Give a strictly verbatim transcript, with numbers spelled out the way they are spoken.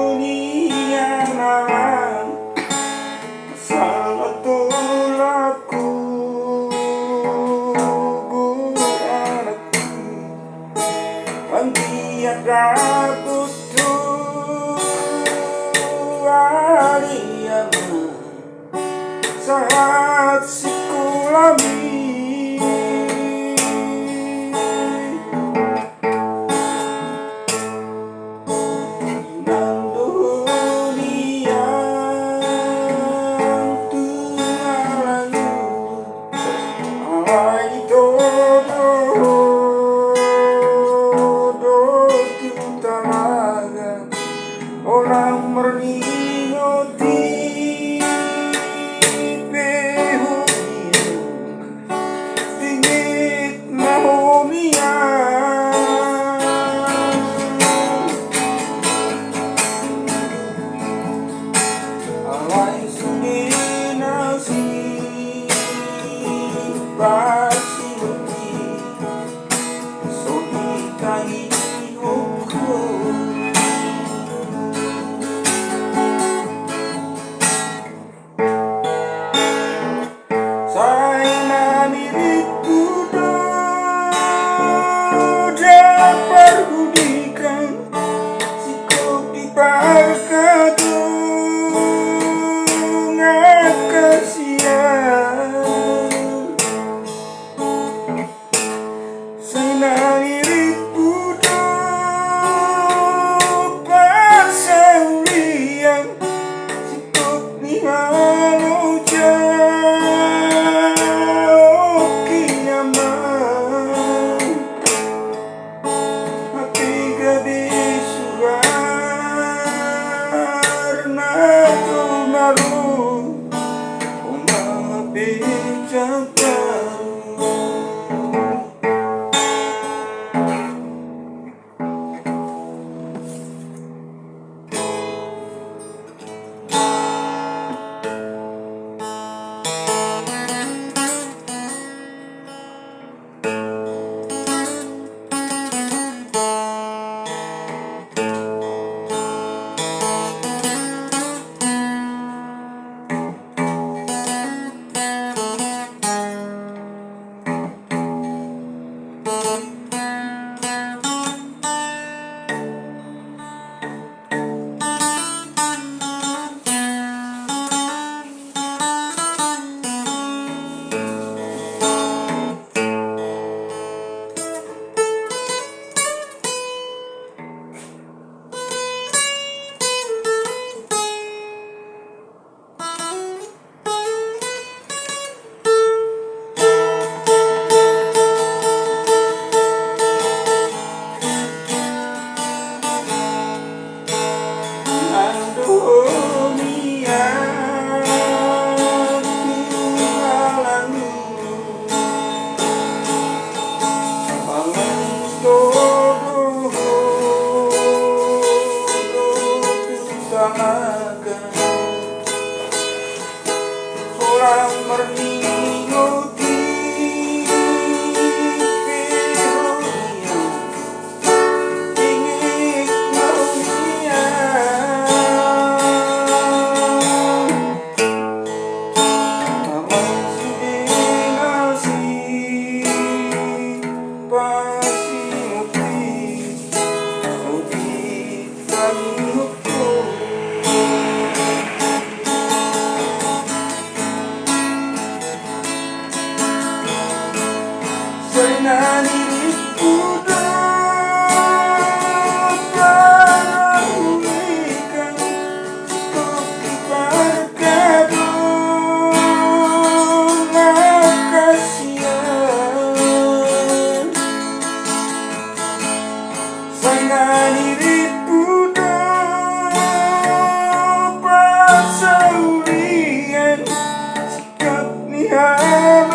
Tunian alang, salah tolapku, gue anakku, anggiat dapot tu ari ama. Sahat sikolami. Nang dohot nian tu alang, alai ditodo do tu talaga. Holan marningoti pe ho nian, tingit ma ho nian. Alai sude na sipasioti, so ditangihon ho. Sai na nirimpu do ndang parhudikan, singkop di parkadongan angka sian. Sai na nirimpu do parsaulian, singkop ni halojaon kiamat. Hape gabe suhar na jolma ro, on ma hape jangkar. Holan marningoti pe ho nian, tingit ma ho nian. Amang sude na sipasioti, odi. Sai na nirimpu do parsaulian, singkop ni halojaon